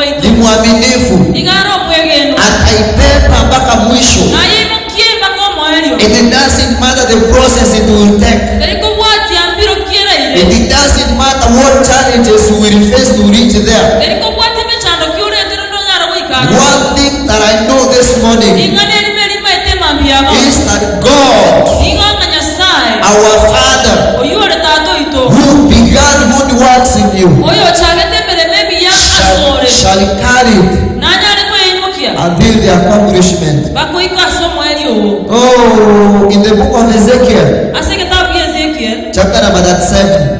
Ni gwaito. mwaminifu, Igara omwegeno. Ataibeba mpaka mwisho. Nayimukie mpaka omoerio. It doesn't matter the process it will take. Terikobwatia mbiro kieraire. It doesn't matter what challenges we will face to reach there. Terikobwatia emechando kioretire ndonyara goikara. One thing that I know this morning Ing'ana erime rimaete mambi yabo. is that God, Igong'a Nyasaye. our Father, Oyu ore tata oito. who began good works in you, Oyo ochagete emeremo emiya shall, asore. shall carry it Nanyare koyeimokia. until the accomplishment. Bakoika ase omoerio oo. Oh, in the book of Ezekiel, Ase ekitabu gia Ezekiel chapter number 37,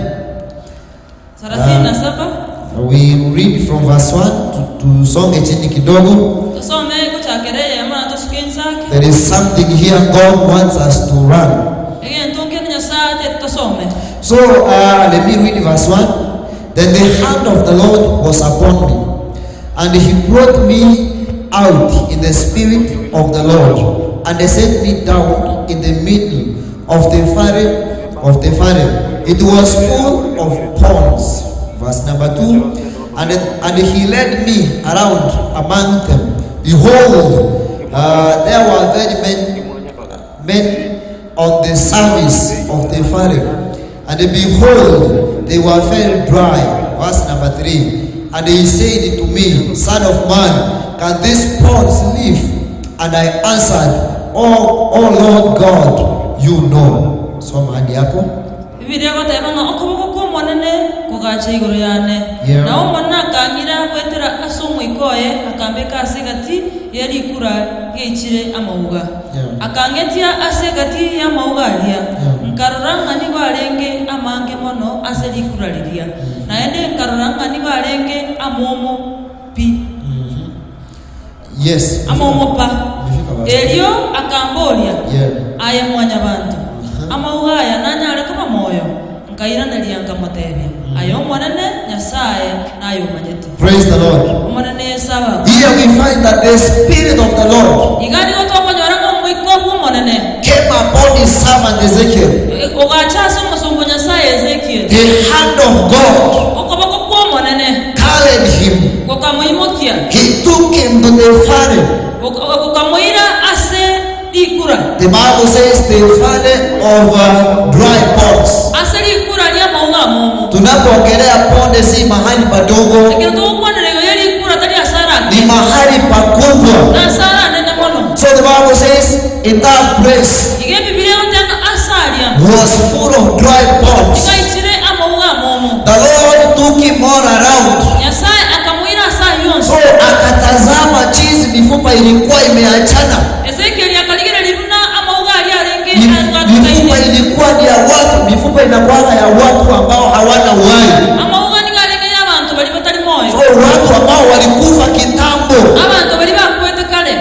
37 we read from verse 1 to tusonge chini kidogo. tusome gochakera eyemo na tosuke ensake. There is something here God wants us to run. Egento nkere Nyasaye atete tosome. So let me read verse 1. Then the hand of the Lord was upon me, and he brought me out in the spirit of the Lord, and set me down in the middle of the valley of the valley. It was full of ponds. Verse number 2. And he led me around among them. Behold, there were very many men on the surface of the valley. And behold, they were very dry. Verse number 3. And he said to me, "Son of man, can these ponds live?" And I answered, Oh Lord God, you know." Soma hadi hapo. Bibilia egoteba ng'a okoboko kwa Omonene kogacha igoro yane. Na Omonene akang'ira goetera ase omoika oye, akambeka ase egati ye rikura riaichire amauga. Akang'etia ase egati y'amauga aria. Nkarora ng'a nigo arenge amange mono ase rikura riria. Naende nkarora ng'a nigo arenge amomo pi. Amomo pa. Umefika verse. Erio akamboria, "Aye mwanyabanto, amauga aya nanyare koba moyo?" Nkairaneria nkamotebia, "Aye Omonene Nyasaye, naye omanyete." Praise the Lord. Omonene Yesu abakwe. Here we find that the Spirit of the Lord Iga nigo tokonyora ng'a omoika bw'Omonene came upon his servant Ezekiel. Ogacha ase omosombo Nyasaye Ezekiel. The hand of God Okoboko kw'Omonene carried him. gokamoimokia. He took him to the valley. Gokamoira ase rikura. The Bible says the valley of dry ponds. Ase rikura ria mauga momo. Tunapoongelea ponde si mahali padogo, Ekero togokwanera igo ya rikura tari asara ni mahali pakubwa. na asara nene mono. So the Bible says in that place Iga Ebibilia egoteba asaria was full of dry ponds. igaichire amauga momo. The Lord took him all around. Nyasaye akamuira asa yonsi. So akatazama jinsi mifupa ilikuwa imeachana. Ezekiel akarigereria buna amauga aria arenge Mifupa ilikuwa ni ya watu, mifupa inakuwa ya watu ambao hawana uhai. Amauga nigo arenge ya abantu bari batari moyo. So watu ambao walikufa kitambo. Abantu bari bakwete kare.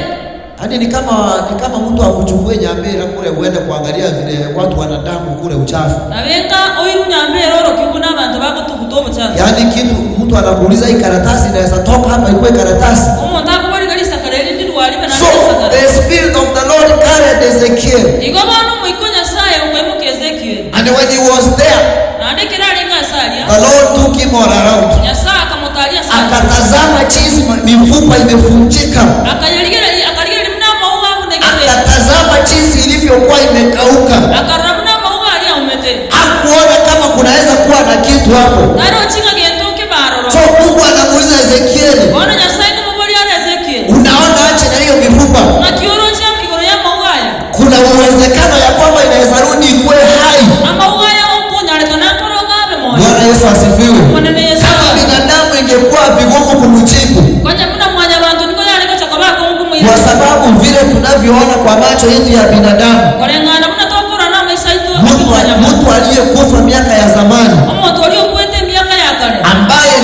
Yaani ni kama mtu akuchukue Nyamira kule uende kuangalia vile watu wanadamu kule uchafu. Nabenga oiru Nyambera orokigu n'abantu bagotuguta obochafu. Yaani kitu mtu anakuuliza, hii karatasi inaweza toka hapa ikuwe karatasi? Omonto akoboriga risakara eri ndirwaribe So narisakara. the Spirit of the Lord carried Ezekiel. Igo bono omoika Nyasaye okoimoka Ezekiel. And when he was there, Naende ekero arenge ase aria, the Lord took him all around. Nyasaye akamotaria ase aria. Akatazama jinsi mifupa imefunjika. Akayarigereria akarigereria buna amauga abunegete. Akatazama jinsi ilivyokuwa imekauka. Akarora buna amauga aria aumete. Hakuona kama kunaweza kuwa na kitu hapo. Tarochi ng'a gento nkebaroro. So Mungu anamuuliza Ezekieli, Bono Nyasaye komobori are Ezekiel. "Unaona aje na hiyo mifupa? Ng'aki oroche igoro ya amauga aya? Kuna uwezekano ya kwamba inaweza rudi ikuwe hai?" Amauga aya okonyarekana nkoroga abe moyo? Bwana Yesu asifiwe. Omonene Yesu Kama abe. binadamu ingekuwa vigumu kumjibu, Konya buna mwanyabanto niko yareko chakabako kwa nkumwira. sababu vile tunavyoona kwa macho yetu ya binadamu, Koreng'ana buna tokora na amaisha aito mtu mtu aliyekufa miaka ya zamani omonto oria okwete emiaka ya kare ambaye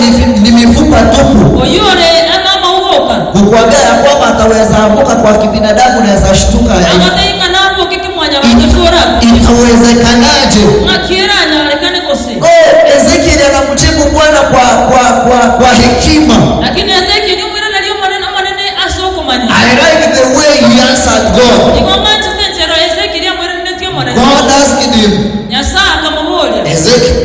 ni mifupa tupu, oyore ama amaugoka kukuambia ya kwamba ataweza amuka kwa kibinadamu, naweza shtuka. agoteing'a naboke kimwanyabanto chora. Itawezekanaje? Ng'aki eranyarекane gose? Oh, Ezekiel anamjibu Bwana kwa hekima. Lakini Ezekiel omwirana omonene omonene ase okomanya. I like the way he answered God. Igo ng'anchete enchero Ezekiel amwiranetie omonene. God asked him, Nyasaye akamoboria, "Ezekiel,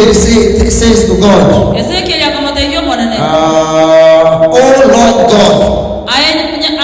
Ezekiel says to God, Ezekieli akamotebia Omonene, "Oh Lord God, aye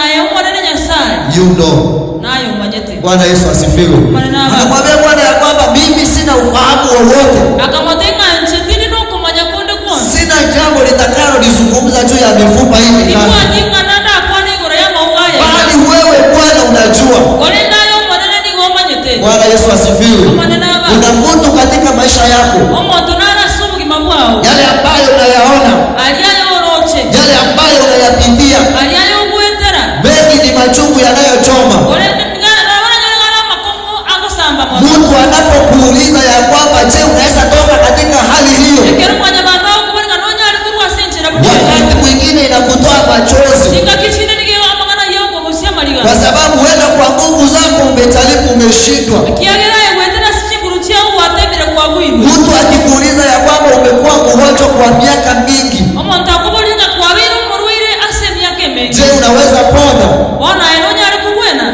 aye Omonene Nyasaye, you know." naye omanyete. Bwana Yesu asifiwe. Bwana aba. Anamwambia Bwana ya kwamba mimi sina ufahamu wowote, Akamotebia ng'a inche tindi nokomanya konde kwonsi, sina jambo litakalolizungumza juu ya mifupa hii mikavu, timbwati ing'ana ndakwane igoro y'amauga aya, bali wewe Bwana unajua. korende aye Omonene nigo omanyete. Bwana Yesu asifiwe. Omonene aba. Kuna mtu katika maisha yako, Omonto nare ase obogima bwao, yale ambayo unayaona, aria aye oroche, yale ambayo unayapitia, aria aye ogwetera, mengi ni machungu yanayochoma. korende nabaranyore amakongo agosamba mono. Mtu anapokuuliza ya kwamba je, unaweza toka katika hali hiyo, Ekero mwanyabanto agokobora ng'a nonyare korwa ase enchera buna eye, wakati mwingine inakutoa machozi, chingaki chinde nigo amang'ana ya okorusia amariga, kwa sababu huenda kwa nguvu zako umejaribu, umeshindwa. ekiagera aye gwetera ase chinguru chiao gwatemire kwabwirwe. Mtu akikuuliza ya kwamba umekuwa mgonjwa kwa miaka mingi, Omonto akoboria ng'a kwabeire omorwaire ase emiaka emenge, je, unaweza pona? bono aye nonyare kobwena?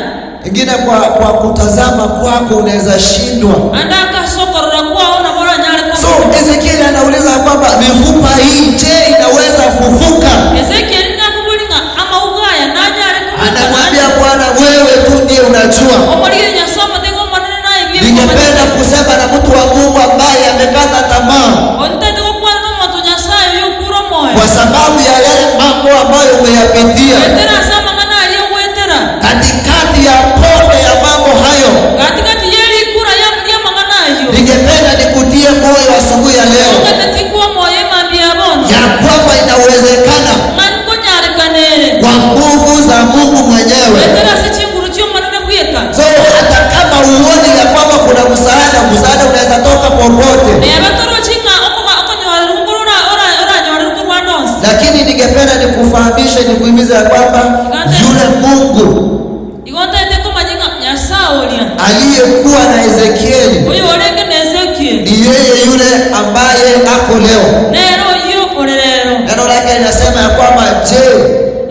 Ingine kwa kutazama kwako unaweza shindwa. Ande akasokorora kwao nabo oranyare So kobwena. Ezekiel anauliza kwamba mifupa hii je, inaweza fufuka? Ezekiel nakoboria ng'a amauga aya nanyare kobuka? Anamwambia Bwana, wewe tu ndiye unajua. Omorigere Nyasaye omotebia Omonene naye buya Ningependa okomanyete. kusema na mtu wa Mungu ambaye amekata tamaa Ontete gokwana na omonto Nyasaye oyo okure omoyo, kwa sababu ya yale mambo ambayo umeyapitia gwetera ase amang'ana aria ogwetera, katikati ya ponde ya mambo hayo. katikati ya erikura ya amang'ana aywo, Ningependa nikutie moyo asubuhi ya leo ongete tikwa omoyo emambi ya bono, ya kwamba inawezekana ng'a nkonyarekanere kwa nguvu za Mungu mwenyewe. gwetera ase chinguru chia Omonene bweka. So hata kama uone ya kwamba kuna msaada, msaada unaweza toka popote, Neba torochi ng'a okonyorera okoro oranyorere korwanda onsi, lakini ningependa nikufahamishe, nikuhimize ya kwamba yule Mungu igo ntaete komanya ng'a Nyasaye oria aliyekuwa na Ezekieli oyo orenge na Ezekiel ni yeye yule ambaye ako leo. nere oyio ore rero. Neno lake linasema ya kwamba je,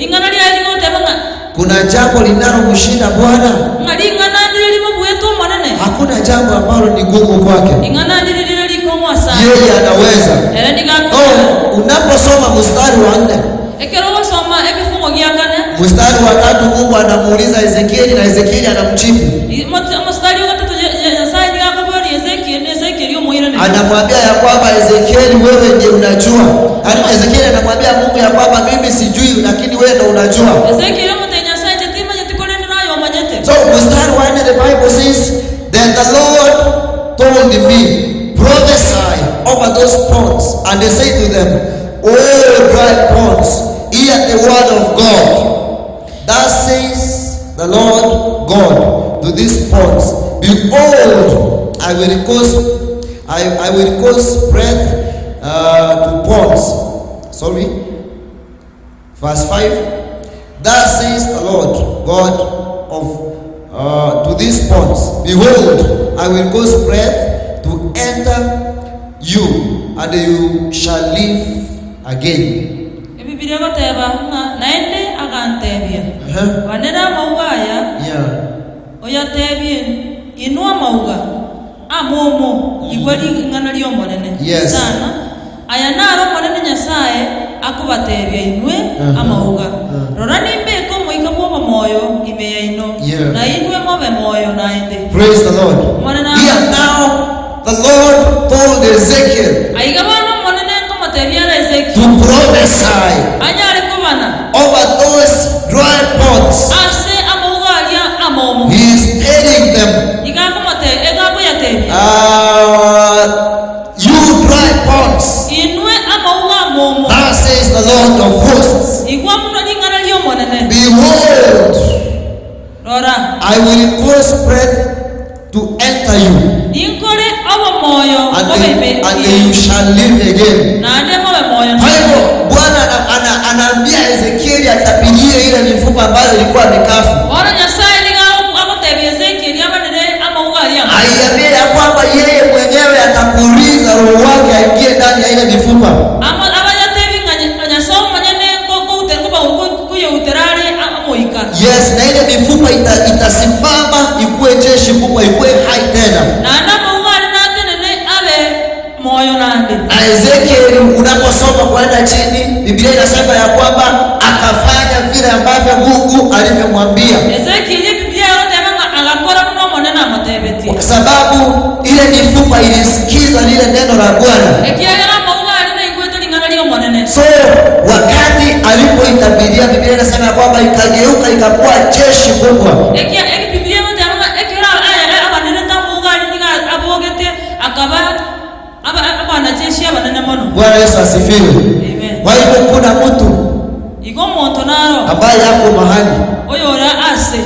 Ing'ana riaye rigoteba ng'a kuna jambo linalomshinda Bwana? ng'a ring'ana ndire rimobwete Omonene, Hakuna jambo ambalo ni gumu kwake, ing'ana ndire rire rikong'wasana, yeye anaweza. ere niga. Oh, unaposoma mstari wa 4 Ekero ogosoma egefungo gia kane, mstari wa 3, Mungu anamuuliza Ezekieli na Ezekieli anamjibu, omostari ogatatu Nyasaye niga akoboria Ezekiel na Ezekiel omoiraneri, anamwambia ya kwamba Ezekieli, wewe ndiye unajua. Yaani Ezekieli anamwambia Mungu ya kwamba mimi sijui, lakini wewe ndo unajua. Ezekiel omotebia Nyasaye inche timanyeti korende naye omanyete. So mstari wa 4, the Bible says, "Then the Lord told me, prophesy over those ponds, and they say to them, O dry ponds, hear the word of God. Thus says the Lord God to these ponds, Behold, I will cause breath to ponds." Sorry. Verse 5. "Thus says the Lord God of to these ponds, Behold, I will cause breath to enter you, and you shall live again." Ebibilia egoteba ng'a naende agantebia, banera amauga aya, oyatebie inwa amauga amomo, igwa ring'ana ria Omonene. Sana aya naro Omonene Nyasaye akobatebia inwe amauga, rora nimbeke omoika bwa obomoyo ime yaino, na inwe mobe moyo naende. Praise the Lord. Omonene Here now, the Lord told Ezekiel aiga bono Omonene nkomotebia ara to Ezekiel prophesy anyare kobana over those dry ponds. Ase amauga aria amomo. He is telling them, Igakomote egakoyatebia, "You dry ponds, inwe amauga amomo, thus says the Lord of hosts, igwa muno ring'ana ria Omonene, Behold, rora, I will cause breath to enter you, ninkore obomoyo bobe and you shall live again." naende mobe moyo. Kwa hivyo Bwana anaambia Ezekieli atabirie ile mifupa ambayo ilikuwa mikavu, Bono Nyasaye niga agotebia Ezekiel abanere amauga aria, aiambie ya kwamba yeye mwenyewe atapuliza roho wake aingie ndani ya ile mifupa, abayatebi ng'a Nyasaye omonyene kuyeuterare omoika, yes, na ile mifupa itasimama ikuwe jeshi kubwa, ikuwe hai tena. Naende amauga aria natenene abe moyo. Moyo nande. Na Ezekieli unaposoma kwenda chini, Biblia inasema ya kwamba akafanya vile ambavyo Mungu alivyomwambia, Ezekieli Biblia yoteba ng'a agakora buna Omonene amotebetie. kwa sababu ile mifupa ilisikiza lile neno la Bwana. Ekiagera amauga aria naigwete ring'ana ria Omonene. So wakati alipoitabiria, Biblia inasema ya kwamba ikageuka ikakuwa jeshi kubwa. Ekia Biblia egoteba ng'a ekero abanerete amauga aria nigo abogete akaba abanajeshi abanene mono. Bwana Yesu asifiwe. Amen. Kwa hivyo kuna mtu Igo omonto naro ambaye yako mahali oyore ase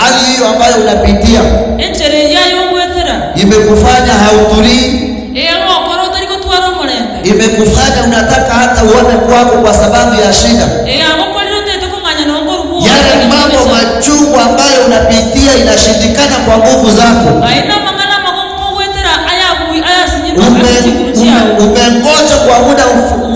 hali hiyo ambayo unapitia enchera eyio ayogwetera imekufanya hautulii, eyarokora otari gotwara omorembe imekufanya unataka hata uone kwako kwa sababu ya shida. Eyagokorire otete kong'anya nongoruguo Yale mambo machungu ambayo unapitia inashindikana kwa nguvu zako. Aina amang'ana amagomu ogwetera ayasinyirwe ase chinguru chiao. Umengoja kwa muda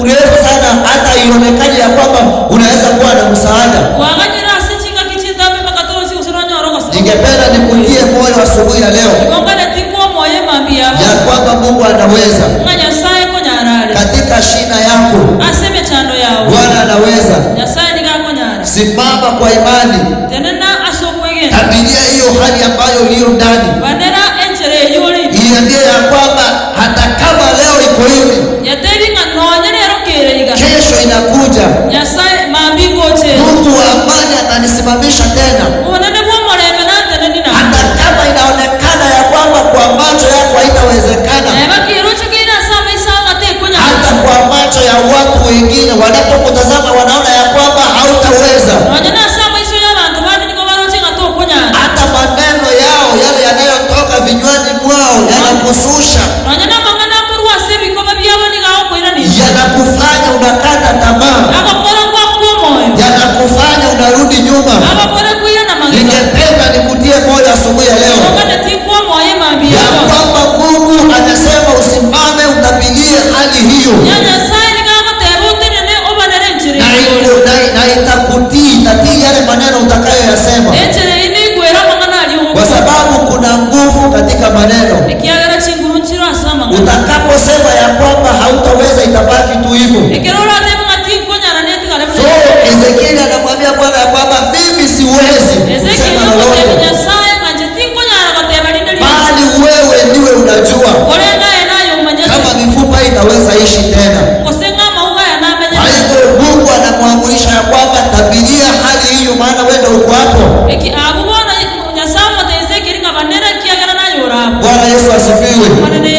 mrefu sana, hata ionekane ya kwamba unaweza kuwa na msaada. Kwaganyire ase chingaki chintambe mpaka torosi gose nonyore ogose. Ningependa nikutie moyo asubuhi ya leo Igo nganeti kwa omoyo emambia yabo ya kwamba Mungu anaweza ng'a Nyasaye konyarare katika shina yako. Ase emechando yao. Bwana anaweza. Nyasaye niga akonyara. Simama kwa imani, Tenena ase okwegena. kabilia hiyo hali ambayo iliyo ndani, Banera enchera eywo ore ime. iambie ya kwamba hata kama leo iko hivi, Yatebi ng'a nonye rero kere iga. kesho inakuja. Nyasaye mambi ngoche. Mungu wa amani atanisimamisha tena, Obonene bwa omorembe nanteneni na. hata kama inaonekana ya kwamba kwa macho yako haitawezekana, Eba kirocho kera ase amaiso ng'a tekonyara. hata kwa macho ya watu wengine wanapokutazama wanaona ya kwamba hautaweza. Nonye na ase amaiso ya abanto bande nigo baroche ng'a tokonyara. Hata maneno yao yale yanayotoka vinywani mwao yanakususha, Nonye na amang'ana akorwa ase ebikoba biabo nigo agokoiranisha. yanakufanya unakata tamaa, Agokora gwakwa omoyo. yanakufanya unarudi nyuma. Agokora kwirana magega. Ningependa nikutie moyo asubuhi ya leo Oganeti kwa omoyo emambia ya yabo. kwamba Mungu anasema usimame, utabirie hali hiyo Ya Nyasaye nigo agoteba otenene obanere enchera na, eywo. na itakutii, itatii yale maneno utakayoyasema, Enchera eyio niigwera amang'ana aria kwa ogokora. sababu kuna nguvu katika maneno. Ekiagera chinguru nchiro ase amang'ana. Utakaposema ya kwamba hautaweza, itabaki tu hivyo. Ekero oratebe ng'a tinkonyara netigare So Ezekieli anamwambia Bwana ya kwamba mimi siwezi Ezekieli kusema ogoteba lolote, Nyasaye ng'a inche tinkonyara goteba rinde rionsi. bali wewe ndiwe unajua Korende aye naye omanyete. kama mifupa hii itaweza ishi tena. Gose ng'a amauga aya Kwa namenyete. hivyo Mungu anamwamurisha ya kwamba tabiria hali hiyo, maana wewe ndio uko hapo. Eki abwo bono Nyasaye omote Ezekieli ng'a banere ekiagera naye ore abwo. Bwana Yesu asifiwe.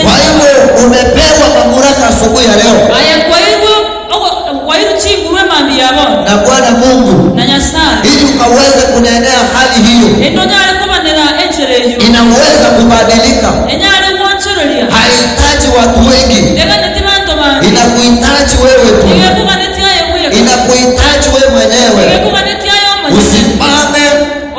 Kwa hivyo umepewa mamlaka asubuhi ya leo Aye kwaigwa kwairwe chinguru emambia bono na Bwana Mungu na Nyasaye ili ukaweze kunenea hali hiyo. endonyare kobanera enchera eywo Inaweza kubadilika, enyare gwanchereria haihitaji watu wengi, eganeti banto bange inakuhitaji wewe tu, igekuganeti aye bweka inakuhitaji wewe mwenyewe. igekuganeti aye omonyene Usimame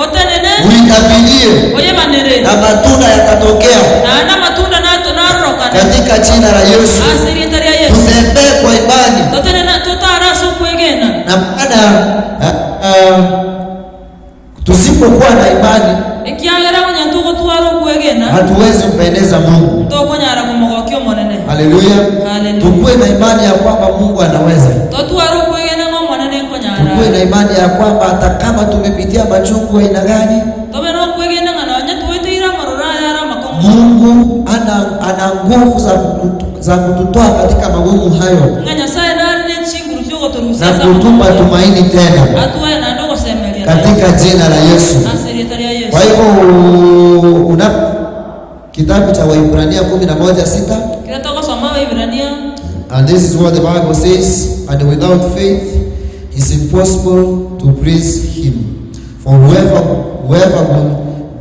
otenene uitabirie, oyebanere na matunda yatatokea naende amatunda narorokane katika jina la Yesu. ase erieta ria Yesu. Tutembee kwa imani Totenena totara ase okwegena. na maana tusipokuwa na imani Ekiagera onye togotwara okwegena hatuwezi kumpendeza Mungu. tokonyara komogokia omonene. Haleluya! Haleluya. Tukuwe na imani ya kwamba Mungu anaweza. Totware okwegena ng'a omonene nkonyara. Tukuwe na imani ya kwamba hata kama tumepitia machungu aina gani, Tobe nokwegena ng'a nonye tweteire amaroro aya ara amakong'u. Mungu ana nguvu za kututoa katika magumu hayo Ng'a Nyasaye nare ne chinguru chiogotorusia na ase kutupa amakong'u. tumaini tena Atwae naende ogosemeria katika jina la Yesu. ase erieta ria Yesu. Kwa hivyo una kitabu cha Waibrania 11:6. Kera togosoma Waibrania. And this is what the Bible says, and without faith it's impossible to please him. For whoever will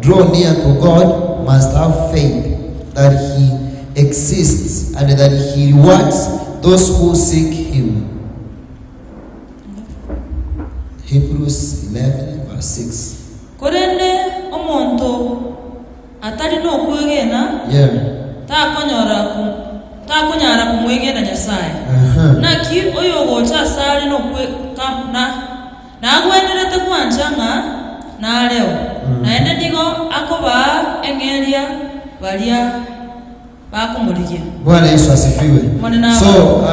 draw near to God must have faith that he exists and that he rewards those who seek him. Hebrews 11 verse 6. Korende omonto atari nokwegena takonyara kumwegena Nyasaye. Naki oyogocha ase are nagwenerete gwancha ng'a nareo. Naende nigo akobaa eng'eria baria Bakomorigia. Bwana Yesu asifiwe. Mwana. So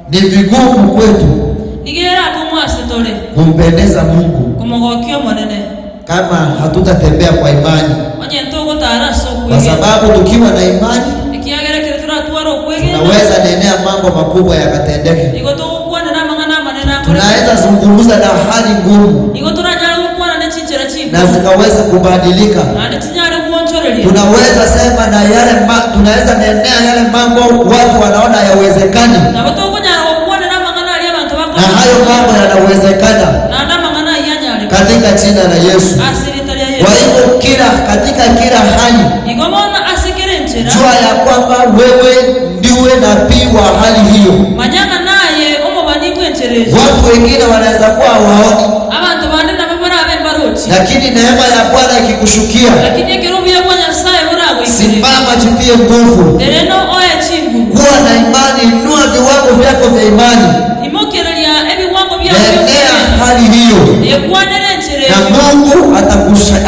ni vigumu kwetu Nigera akomwasetore kumpendeza Mungu kumogokio monene kama hatutatembea kwa imani, onye ntogotara ase kwa okwegena sababu tukiwa na imani ekiagera turatwara okwegena tunaweza nenea mambo makubwa yakatendeke. Igo togokwanera amang'ana amanene akore Tunaweza zungumza na hali ngumu igo toranyara gokwana ne chinchera chinko na zikaweza kubadilika. naende chinyare gwonchoreria Tunaweza sema na yale tunaweza nenea yale mambo watu wanaona hayawezekani, nabo tokonyara gokwanera amang'ana aria abanto na bakora hayo mambo yanawezekana naende amang'ana aywo anyareka katika jina la Yesu. ase rita ria Kwa Yesu hivyo katika kila hali igo bono ase kere enchera jua ya kwamba wewe ndiwe nabii wa hali hiyo. manyanga naye omobani bwa enchera eyo Watu wengine wanaweza kuwa hawaoni, abantu bande nabo barabe mbarochi lakini neema ya Bwana ikikushukia, lakini ekero obuya bwa Nyasaye boragwikire simama, jitie nguvu, ereno oe chinguru kuwa na imani, inua viwango vyako vya imani, imokereria ebiwango byao nenea hali hiyo, ekwanera enchera na eyo Mungu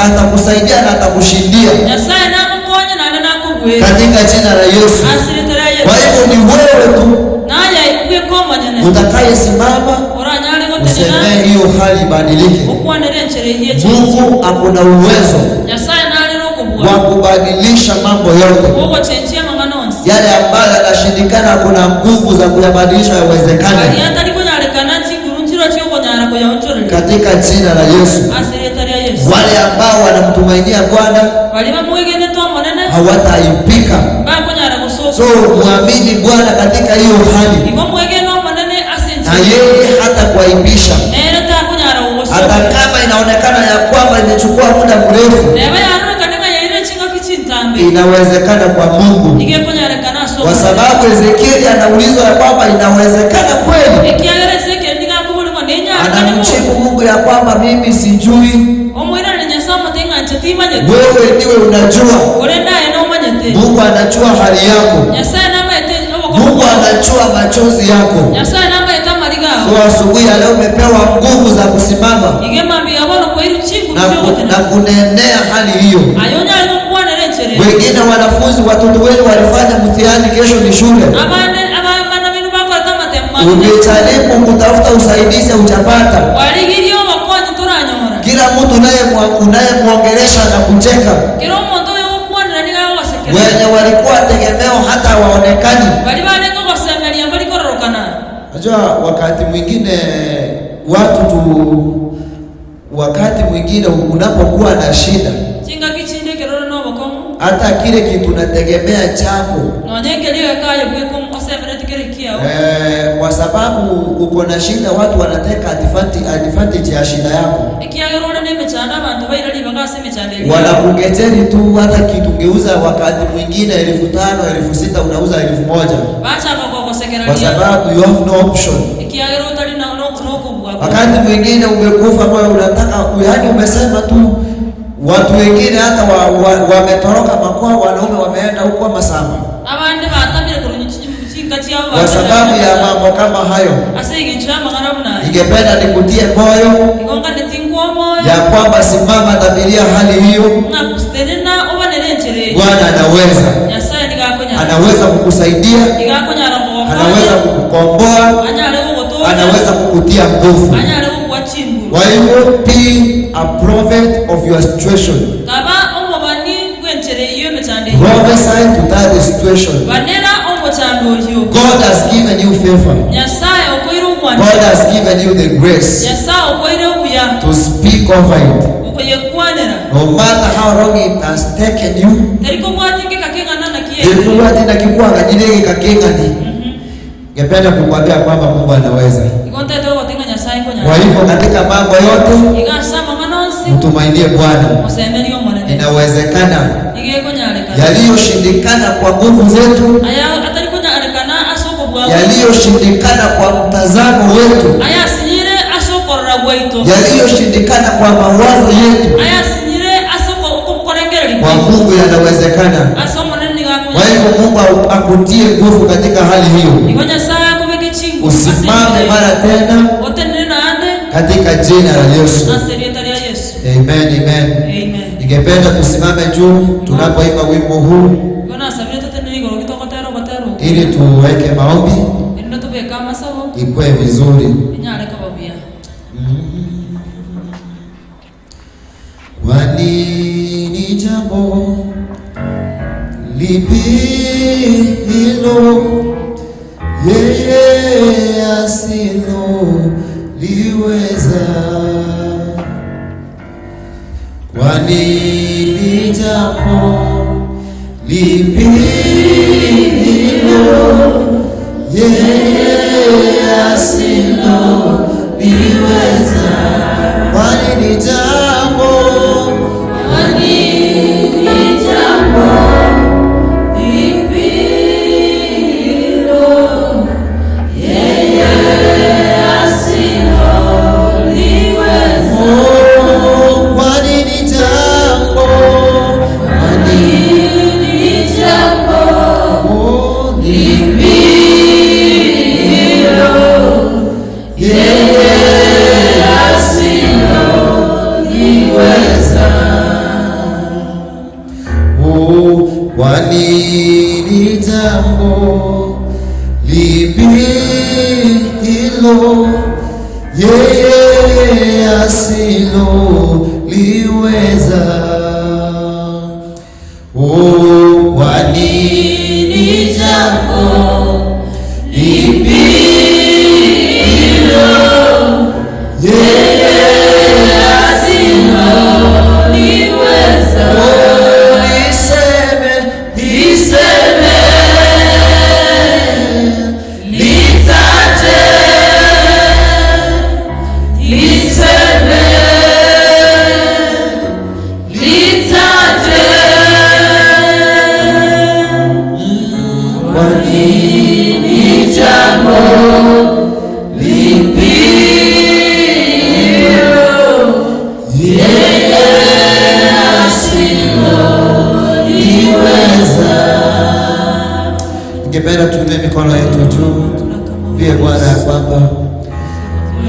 atakusaidia na atakushindia Nyasaye nagokonya naende nakobwera katika jina la Yesu. ase rita ria Kwa Yesu hivyo ni wewe tu naye bweka omonyene utakayesimama oranyare gotenena usemee hiyo hali ibadilike. okwanera enchera eywo echenchi Mungu akona uwezo Nyasaye narera okobua wa kubadilisha mambo yote ogochenchia amang'ana onsi yale ambayo yanashindikana. Kuna nguvu za kuyabadilisha yawezekane aria atari konyarekana chinguru nchiro chiokonyara koyaonchoreria katika jina la Yesu. ase rita ria Yesu Wale ambao wanamtumainia Bwana bari bamwegenete omonene hawataaibika. bakonyara gosoka So muamini Bwana katika hiyo hali, igo mwegene omonene ase na enchera yeye hatakuaibisha, nere takonyara hata gogosoka kama inaonekana ya kwamba imechukua muda mrefu. neba yarorekane ng'a yairire ching'aki chintambe Inawezekana kwa Mungu, igekonyarekana ase kwa omonene sababu Ezekieli anaulizwa ya kwamba inawezekana kweli. ekiagera Ezekieli nigakoborigwa nenyarekane bo Anamjibu Mungu ya kwamba mimi sijui, omwirane Nyasaye omote ng'a inche timanyete wewe ndiwe unajua. ore naye nomanyete Mungu anajua hali yako, Nyasaye namaete Mungu obokomo anajua machozi yako. Nyasaye namaete amariga ao So asubuhi ya leo umepewa nguvu za kusimama ige mambia bono kwairu chinguru na chiogotena kunenea hali hiyo. ayo onyare gokwanera enchera eyo Wengine wanafunzi, watoto wenu walifanya mtihani, kesho ni shule. abande abana benu bakorete amatemo manene Ukijaribu kutafuta usaidizi hujapata. warigirie obokonyi toranyora Kila mtu unayemwongelesha na kucheka. kero omonto oyo gokwanera niga agogosekera Wenye walikuwa tegemeo hata hawaonekani. bari barenge ogosemeria mbari kororokana Najua wakati mwingine watu tu, wakati mwingine unapokuwa na shida, chingaki chinde ekerore na obokongu hata kile kitu unategemea chako nonye ekeria gekaye bweka osemereti kere kiao kwa sababu uko na shida, watu wanateka advantage ya shida yako, ekiagera ore na emechando abanto bairari bagase emechando eria wanakugejeri tu. Hata kitu ungeuza wakati mwingine 5,000 6,000 unauza 1,000 bachaka kwa kogosekeraria sababu you have no option. ekiagera otari nokobua Wakati mwingine umekufa moyo, unataka yaani, umesema tu. Watu wengine hata wametoroka makwao, wanaume wameenda huko Masamba abande batamire korwa chinka chiabo kwa sababu ya mambo kama hayo. ase eng'encho ya amang'ana buna aya Ningependa nikutie moyo igo nganeti omoyo ya kwamba simama, tabiria hali hiyo. ng'a kusterena obanere enchera eyo Bwana anaweza, Nyasaye nigakonyara anaweza kukusaidia, igakonyara anaweza kogokonya kukukomboa, anyare gogotonya anaweza kukutia nguvu. anyare gokwa chinguru Kwa hivyo be a prophet of your situation, kaba omobani bwa enchera eyo emechando eyo prophesy to that situation. banera omochando oyo God has given you favor. Nyasaye okoire omwani God has given you the grace Nyasaye okoire obuya to speak over it. okoyekwanera No matter how long it has taken you, teri kobwatingeka keng'ana naki ilikuwa tena kikuanganyile kikakengani. Ningependa kukwambia kwamba Mungu anaweza. igo ntete ogotenga Nyasaye Kwa konyara hivyo katika mambo yote iga ase amang'ana onsi mtumainie Bwana. osemerie omonene Inawezekana. igekonyarekana Yaliyoshindikana kwa nguvu zetu, aya atari konyarekana ase okobua yaliyoshindikana kwa mtazamo wetu, aya asinyire ase okorora gwaito yaliyoshindikana kwa mawazo yetu, aya asinyire ase okorengereria kwa gwaito Mungu yanawezekana. ase omonene niga Kwa akonyara hivyo Mungu akutie nguvu katika hali hiyo, igo Nyasaye akobeke chingu ase usimame enchera mara tena otenene naende katika jina la Yesu. ase erieta ria Yesu Amen, amen. amen Ningependa tusimame juu tunapoimba wimbo huu. igo nasabire. Ili tuweke maombi ikuwe vizuri. Kwa nini jambo lipi hilo yeye asiloliweza? Kwa nini jambo lipi hilo yeye asiloliweza? Kwa nini jambo, kwa nini jambo lipi hilo yeye asiloliweza? Oh, kwa nini jambo, kwa nini jambo lipi hilo yeye asiloliweza? Oh, kwa nini jambo lipi hilo yeye asiloliweza? Oh, kwa nini jambo lipi hilo yeye asiloliweza? Oh, niseme, niseme, nitaje, niseme, nitaje. Kwa nini jambo lipi hilo yeye asiloliweza? Ningependa tuinue mikono yetu juu, pia Bwana ya kwamba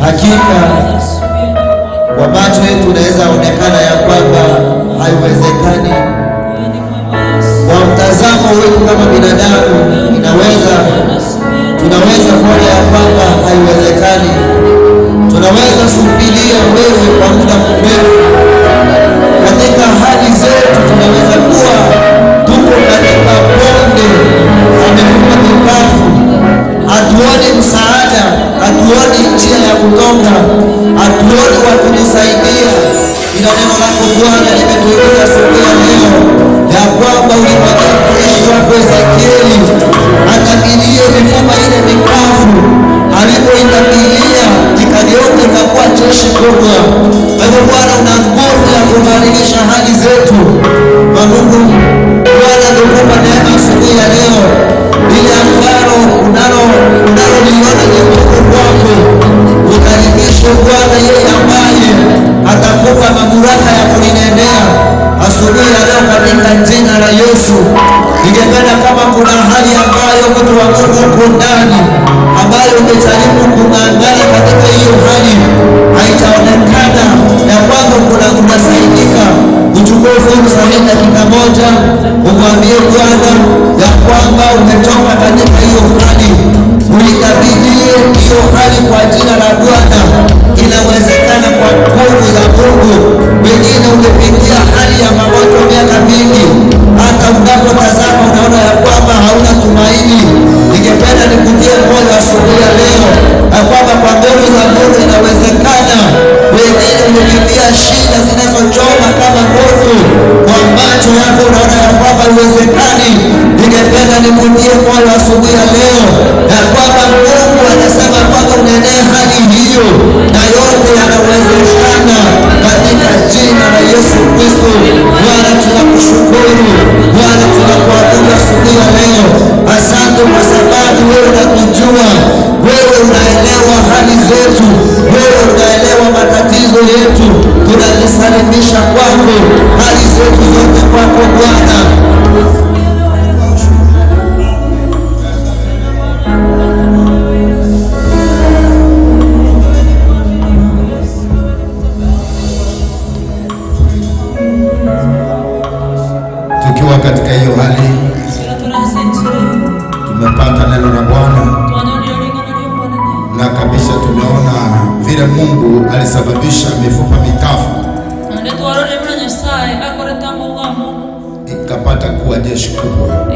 hakika kwa macho yetu unaweza onekana ya kwamba haiwezekani. Kwa mtazamo wetu kama binadamu tunaweza kuona ya kwamba haiwezekani. Tunaweza subiria wewe kwa muda mrefu. Katika hali zetu tunaweza kuwa tuko katika bonde la mifupa mikavu, hatuoni msaada, hatuoni njia ya kutoka, hatuoni wa kutusaidia. Ila neno lako Bwana limetueleza siku ya leo ya kwamba ulimwambia mtumishi wako Ezekieli atabilie mifupa ile mikavu. Alipoitabilia ikageuka ikakuwa jeshi kubwa. Kwa hivyo Bwana, una nguvu ya kubadilisha hali zetu. Kwa Mungu Bwana, tukupa neema asubuhi ya leo, ile ambalo unaloliona ni ngumu kwako, ukaribishe Bwana yeye ambaye atakupa mamlaka ya kulinendea asubuhi ya leo katika jina la Yesu. Ningependa kama kuna hali ambayo mtu wa Mungu uko ndani, ambayo umejaribu kung'ang'ana katika hiyo hali, haitaonekana ya kwamba unasaidika, uchukue fursa hii dakika moja umwambie Bwana ya kwamba umetoka katika hiyo hali, uikabidhie hiyo hali kwa jina la Bwana. Inawezekana kwa nguvu za Mungu. Wengine umepitia hali ya magonjwa miaka mingi, hata unapotazama unaona ya kwamba hauna tumaini. Ningependa nikutie moyo asubuhi ya leo ya kwamba kwa nguvu za Mungu inawezekana. Wengine umepitia shida zinazochoma kama moto, kwa macho yako unaona ya kwamba haiwezekani. Ningependa nikutie moyo asubuhi ya leo ya kwamba Mungu anasema kwamba unaendea hali hiyo na yote yanawezekana katika jina la Yesu Kristo. Bwana tunakushukuru, Bwana tunakuabudu asubuhi ya leo. Asante kwa sababu wewe unatujua, wewe unaelewa hali zetu, wewe unaelewa matatizo yetu. Tunajisalimisha kwako, hali zetu zote kwako Bwana. Tukiwa katika hiyo hali, Tumepata neno la Bwana na kabisa tumeona vile Mungu alisababisha mifupa mikavu ikapata kuwa jeshi kubwa,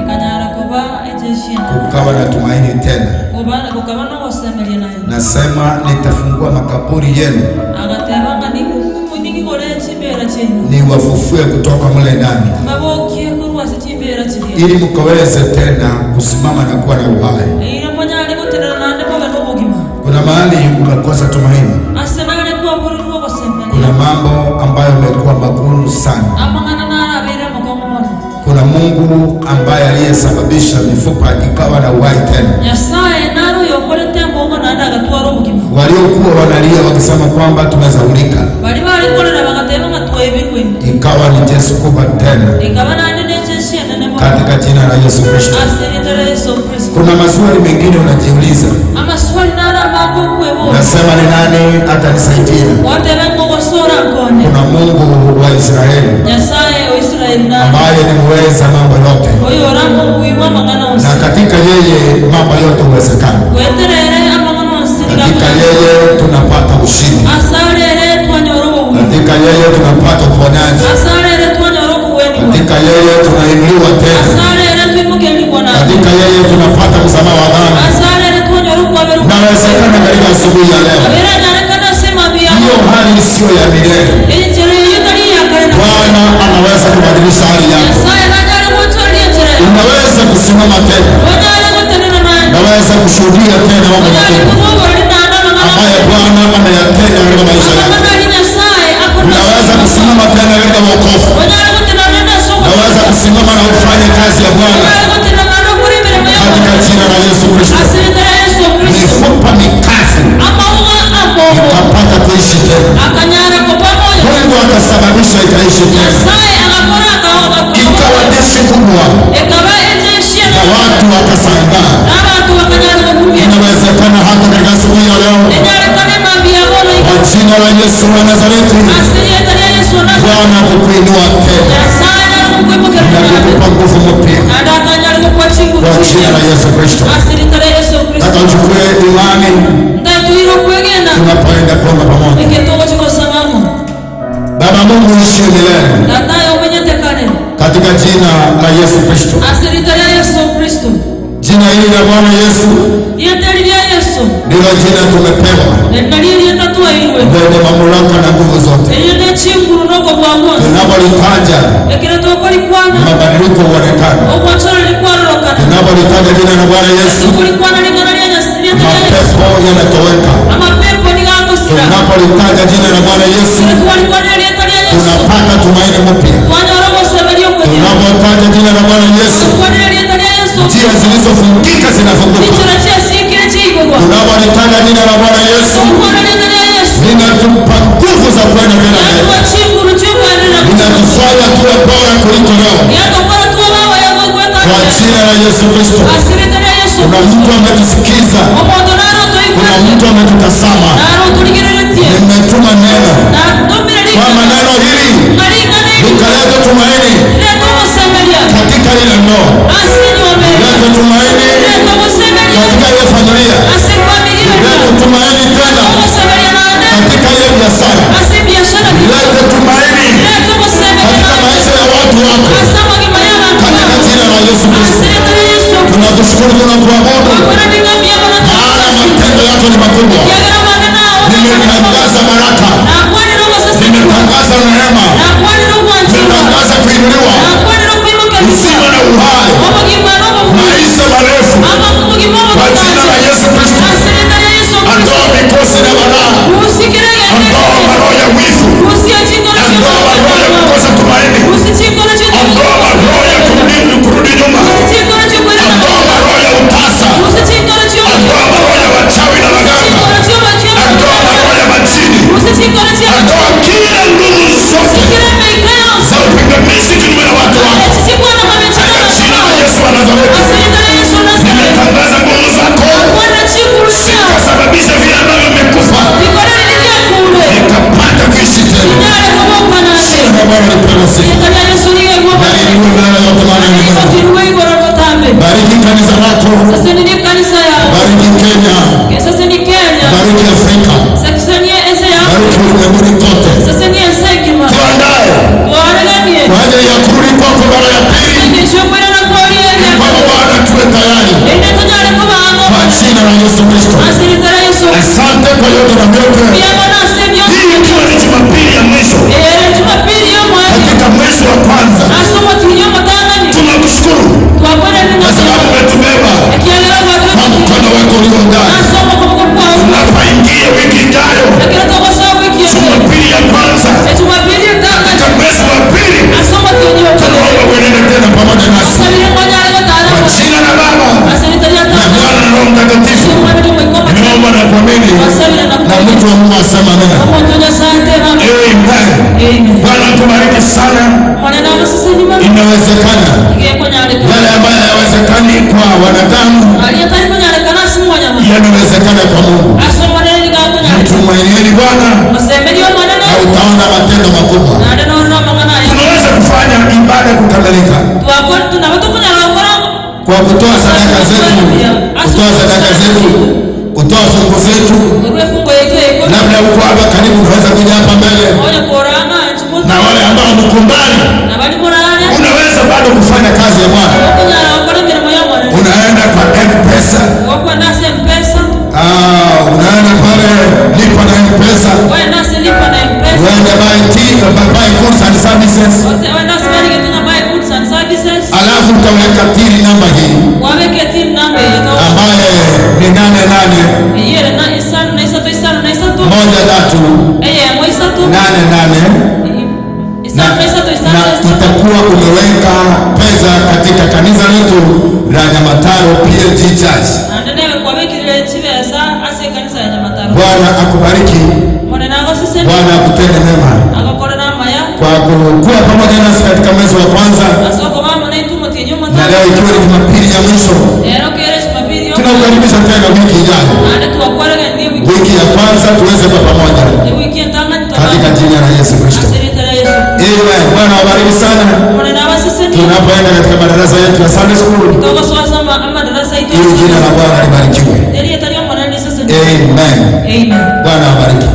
kukawa na tumaini tena. Nasema nitafungua makaburi yenu niwafufue kutoka mle ndani, ili mkaweze tena kusimama na kuwa na uhai. Kuna mahali umekosa tumaini, kuna mambo ambayo yamekuwa magumu sana. Kuna Mungu ambaye aliyesababisha mifupa ikawa na uhai tena. Waliokuwa wanalia wakisema kwamba tumezaulika, ikawa ni Yesu kubwa tena, katika jina la Yesu Kristo. Kuna maswali mengine unajiuliza, nasema ni nani atanisaidia? Kuna Mungu wa Israeli ambaye ni muweza mambo yote, na katika yeye mambo yote huwezekana. Katika yeye tunapata ushindi, katika yeye tunapata uponyaji, katika yeye tunainuliwa tena, katika yeye tunapata msamaha wa dhambi. Nawezekana katika asubuhi ya leo, hiyo hali sio ya milele. Bwana anaweza kubadilisha hali yako. Unaweza kusimama tena, unaweza kushuhudia tena mambo makubwa ambayo Bwana ameyatenda katika maisha yako. Unaweza kusimama tena katika wokovu, unaweza kusimama na ufanye kazi ya Bwana katika jina la Yesu Kristo. Mifupa mikavu ikapata kuishi tena, Mungu akasababisha ikaishi tena, ikawa jeshi kubwa na watu wakashangaa. Inawezekana hata katika siku ya leo, kwa jina la Yesu wa Nazareti, Bwana kukuinua tena na kukupa nguvu mpya kwa jina la Yesu Kristo. Nataka uchukue imani tunapoenda kuomba pamoja. Baba Mungu uishi milele, katika jina la Yesu Kristo. Jina hili la Bwana Yesu ndilo jina tumepewa, lenye mamlaka na nguvu zote. Tunapolitaja mabadiliko huonekana. Tunapolitaja jina la Bwana Yesu, mapepo yanatoweka. Tunapolitaja jina la Bwana Yesu, tunapata tumaini mpya. Tunapotaja jina la Bwana Yesu, njia zilizofungika zinafunguka. Tunapolitaja jina la Bwana Yesu, linatupa nguvu za kwenda mbele, linatufanya tuwe bora kuliko leo, kwa jina la Yesu Kristo. Kuna mtu ametusikiza, kuna mtu ametutazama. Nimetuma neno kwamba neno hili likaleta tumaini katika ile ndoa, lilete tumaini katika ile familia, lilete tumaini tena katika ile biashara, lilete tumaini katika maisha ya watu wako, katika jina la Yesu Kristo. Tunakushukuru, tunakuabudu, maana matendo yako ni makubwa. Nimetangaza baraka, nimetangaza neema, nimetangaza kuinuliwa, uzima na uhai, maisha marefu, kwa jina la Yesu Kristo. Ondoa mikosi na balaa, ondoa maroho ya wivu, ondoa maroho ya kukosa tumaini, ondoa maroho ya kurudi nyuma, ondoa maroho ya utasa, ondoa maroho ya wachawi na waganga, ondoa maroho ya majini, ondoa kila nguvu zote za upingamizi kinyume na watu wako, katika jina la Yesu wa Nazareti. Nimetangaza nguvu zako zikasababisha vile ambavyo vimekufa vikapata kuishi tena. Jina la Bwana lipewe sifa na inuliwe milele yote, maana ni Mungu. Bariki kanisa lako. Bariki Kenya. Bariki Afrika. Bariki ulimwenguni kote. Tuandae kwa ajili ya kurudi kwako mara ya pili. Kwamba Bwana tuwe tayari kwa jina la Yesu Kristo. Asante kwa yote na vyote. Hii ikiwa ni Jumapili ya mwisho katika mwezi wa kwanza, tunakushukuru kwa sababu umetubeba kwa mkono wako ulio ndani. Tunapoingia wiki ijayo, Jumapili ya kwanza katika mwezi wa pili, tunaomba uenende tena pamoja nasi kwa jina la Baba na Mwana na Roho Mtakatifu. Nimeomba na kuamini, na mtu wa Mungu asema amina. Amen. Bwana tubariki sana. Inawezekana yale ambayo hayawezekani kwa wanadamu yanawezekana kwa Mungu. Mtumainieni Bwana na utaona matendo makubwa. Tunaweza kufanya ibada kukamilika kwa kutoa sadaka zetu, kutoa sadaka zetu, kutoa fungu zetu. Labda uko hapa karibu, unaweza kuja hapa mbele, na wale ambao mko mbali, unaweza bado kufanya kazi ya Bwana. Unaenda kwa M-Pesa, unaenda pale lipa na M-Pesa, uende buy tea, buy goods and services, alafu utaweka till namba hii ambaye ni 8 8 1 3 8 8, na itakuwa umeweka pesa katika kanisa letu la Nyamataro PLG Church. Bwana akubariki. Bwana akutende mema kwa kuwa pamoja nasi katika mwezi wa kwanza, na leo ikiwa ni Jumapili ya mwisho, tunakukaribisha tena wiki ijayo, wiki ya kwanza tuweze kwa pamoja katika jina la Yesu Kristo. Amen. Bwana awabariki sana. Tunapoenda katika madarasa yetu ya Sunday School, ili jina la Bwana libarikiwe. Amen. Bwana awabariki.